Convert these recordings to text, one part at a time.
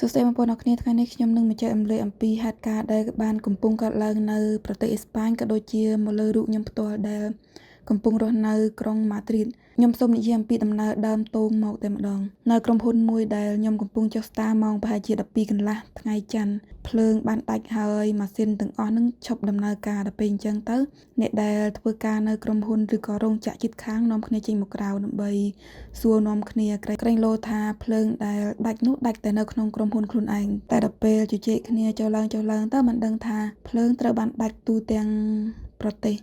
សួស្តីបងប្អូនអរគ្នាថ្ងៃនេះខ្ញុំនឹងមកចែករំលែកអំពីហេតុការណ៍ដែលបានកំពុងកើតឡើងនៅប្រទេសអេស្ប៉ាញក៏ដូចជាមកលើរូបខ្ញុំផ្ទាល់ដែលកំពុងរស់នៅក្រុងម៉ាឌ្រីតខ្ញុំសូមនិយាយអំពីដំណើរដើមទងមកតែម្ដងនៅក្រុមហ៊ុនមួយដែលខ្ញុំកំពុងចុះស្តាម៉ោងប្រហែលជា12កន្លះថ្ងៃច័ន្ទភ្លើងបានដាច់ហើយម៉ាស៊ីនទាំងអស់នឹងឈប់ដំណើរការដល់ពេលអញ្ចឹងទៅអ្នកដែលធ្វើការនៅក្រុមហ៊ុនឬក៏រោងចក្រជិតខាងនាំគ្នាចេញមកក្រៅដើម្បីសួរនាំគ្នាក្រែងលោថាភ្លើងដែលដាច់នោះដាច់តែនៅក្នុងក្រុមហ៊ុនខ្លួនឯងតែដល់ពេលជជែកគ្នាចុះឡើងចុះឡើងទៅមិនដឹងថាភ្លើងត្រូវបានដាច់ទូទាំងប្រទេស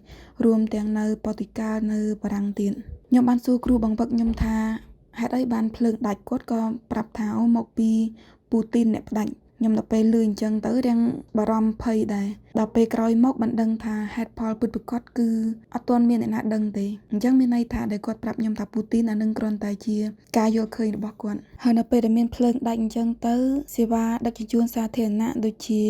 រួមទាំងនៅប៉ូទុយហ្គាល់នៅបារាំងទៀតខ្ញុំបានសួរគ្រូបង្វឹកខ្ញុំថាហេតុអីបានភ្លើងដាច់គាត់ក៏ប្រាប់ថាអូមកពីពូទីនអ្នកផ្ដាច់ខ្ញុំដល់ពេលលឺអញ្ចឹងទៅរាងបារម្ភភ័យដែរដល់ពេលក្រោយមកបានដឹងថាហេតុផលពិតប្រាកដគឺអត់ទាន់មានអ្នកណាដឹងទេអញ្ចឹងមានន័យថាដែលគាត់ប្រាប់ខ្ញុំថាពូទីនអានឹងគ្រាន់តែជាការយល់ឃើញរបស់គាត់ហើយនៅពេលដែលមានភ្លើងដាច់អញ្ចឹងទៅសេវាដឹកជញ្ជូនសាធារណៈដូចជា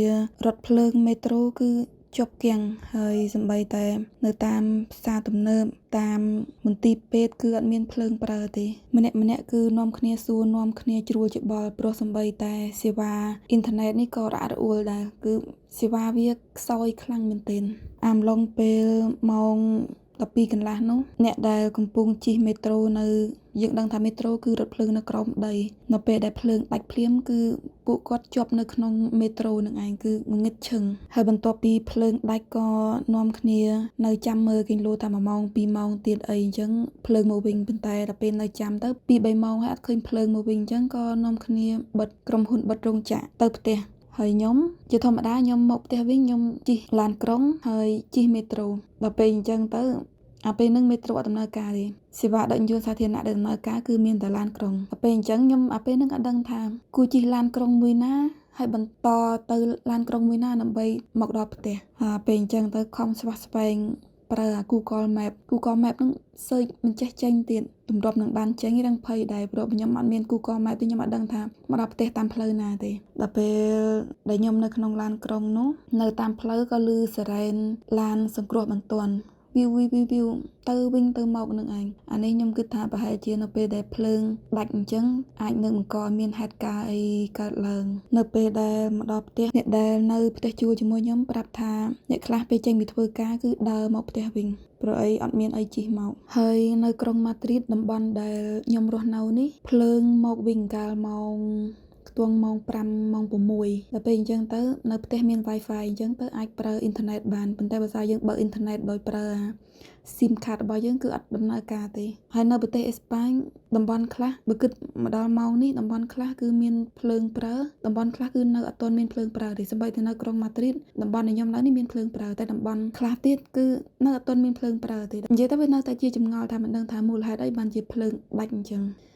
រថភ្លើងមេត្រូគឺជាប់គាំងហើយសម្បីតែនៅតាមផ្សារទំនើបតាមមន្ទីរពេទ្យគឺអត់មានភ្លើងប្រើទេម្នាក់ម្នាក់គឺនាំគ្នាសួរនាំគ្នាជ្រួលច្បល់ព្រោះសម្បីតែសេវាអ៊ីនធឺណិតនេះក៏រអាក់រអួលដែរគឺសេវាវាខ្សោយខ្លាំងមែនទែនអាមឡុងពេលម៉ោង12កន្លះនោះអ្នកដែលកំពុងជិះមេត្រូនៅយើងដឹងថាមេត្រូគឺរថភ្លើងនៅក្រោមដីនៅពេលដែលភ្លើងដាច់ភ្លាមគឺពួកគាត់ជាប់នៅក្នុងមេត្រូនឹងឯងគឺងងឹតឈឹងហើយបន្ទាប់ពីភ្លើងដាច់ក៏នាំគ្នានៅចាំមើលគេលោថា1ម៉ោង2ម៉ោងទៀតអីអញ្ចឹងភ្លើងមកវិញប៉ុន្តែដល់ពេលនៅចាំទៅ2 3ម៉ោងហើយអត់ឃើញភ្លើងមកវិញអញ្ចឹងក៏នាំគ្នាបិទក្រុមហ៊ុនបិទរោងចក្រទៅផ្ទះហើយខ្ញុំជាធម្មតាខ្ញុំមកផ្ទះវិញខ្ញុំជិះឡានក្រុងហើយជិះមេត្រូដល់ពេលអញ្ចឹងទៅអាពេលហ្នឹងមេត្រូអត់ដំណើរការទេសេវាដឹកជញ្ជូនសាធារណៈដែលដំណើរការគឺមានតែឡានក្រុងដល់ពេលអញ្ចឹងខ្ញុំអាពេលហ្នឹងអត់ដឹងថាគួរជិះឡានក្រុងមួយណាហើយបន្តទៅឡានក្រុងមួយណាដើម្បីមកដល់ផ្ទះអាពេលអញ្ចឹងទៅខំស្វះស្វែងប្រើអា Google Map Google Map ហ្នឹង search មិនចេះចេញទៀតទម្រាំនឹងបានចេញរាងភ័យដែរព្រោះខ្ញុំអត់មាន Google Map ទេខ្ញុំអត់ដឹងថាមកដល់ផ្ទះតាមផ្លូវណាទេដល់ពេលដែលខ្ញុំនៅក្នុងឡានក្រុងនោះនៅតាមផ្លូវក៏ឮសារ៉ែនឡានសង្គ្រោះបន្ទាន់វីវវីវវីវទៅវិញទៅមកនឹងឯងអានេះខ្ញុំគិតថាប្រហែលជានៅពេលដែលភ្លើងដាច់អញ្ចឹងអាចនឹងបង្កឲ្យមានហេតុការណ៍អីកើតឡើងនៅពេលដែលមកដល់ផ្ទះអ្នកដែលនៅផ្ទះជួលជាមួយខ្ញុំប្រាប់ថាអ្នកខ្លះពេលចេញពីធ្វើការគឺដើរមកផ្ទះវិញព្រោះអីអត់មានអីជិះមកហើយនៅក្រុងម៉ាឌ្រីតតំបន់ដែលខ្ញុំរស់នៅនេះភ្លើងមកវិញកាលម៉ោងខ្ទង់ម៉ោង5ម៉ោង6ដល់ពេលអញ្ចឹងទៅនៅផ្ទះមាន Wi-Fi អញ្ចឹងទៅអាចប្រើអ៊ីនធឺណិតបានប៉ុន្តែបើសិនយើងបើកអ៊ីនធឺណិតដោយប្រើ SIM card របស់យើងគឺអត់ដំណើរការទេហើយនៅប្រទេសអេស្ប៉ាញតំបន់ខ្លះបើគិតមកដល់ម៉ោងនេះតំបន់ខ្លះគឺមានភ្លើងប្រើតំបន់ខ្លះគឺនៅអត់ទាន់មានភ្លើងប្រើទេសូម្បីតែនៅក្រុងម៉ាឌ្រីតតំបន់ដែលខ្ញុំនៅនេះមានភ្លើងប្រើតែតំបន់ខ្លះទៀតគឺនៅអត់ទាន់មានភ្លើងប្រើទេនិយាយទៅវានៅតែជាចម្ងល់ថាមិនដឹងថាមូលហេតុអីបានជាភ្លើងដាច់អញ្ចឹង។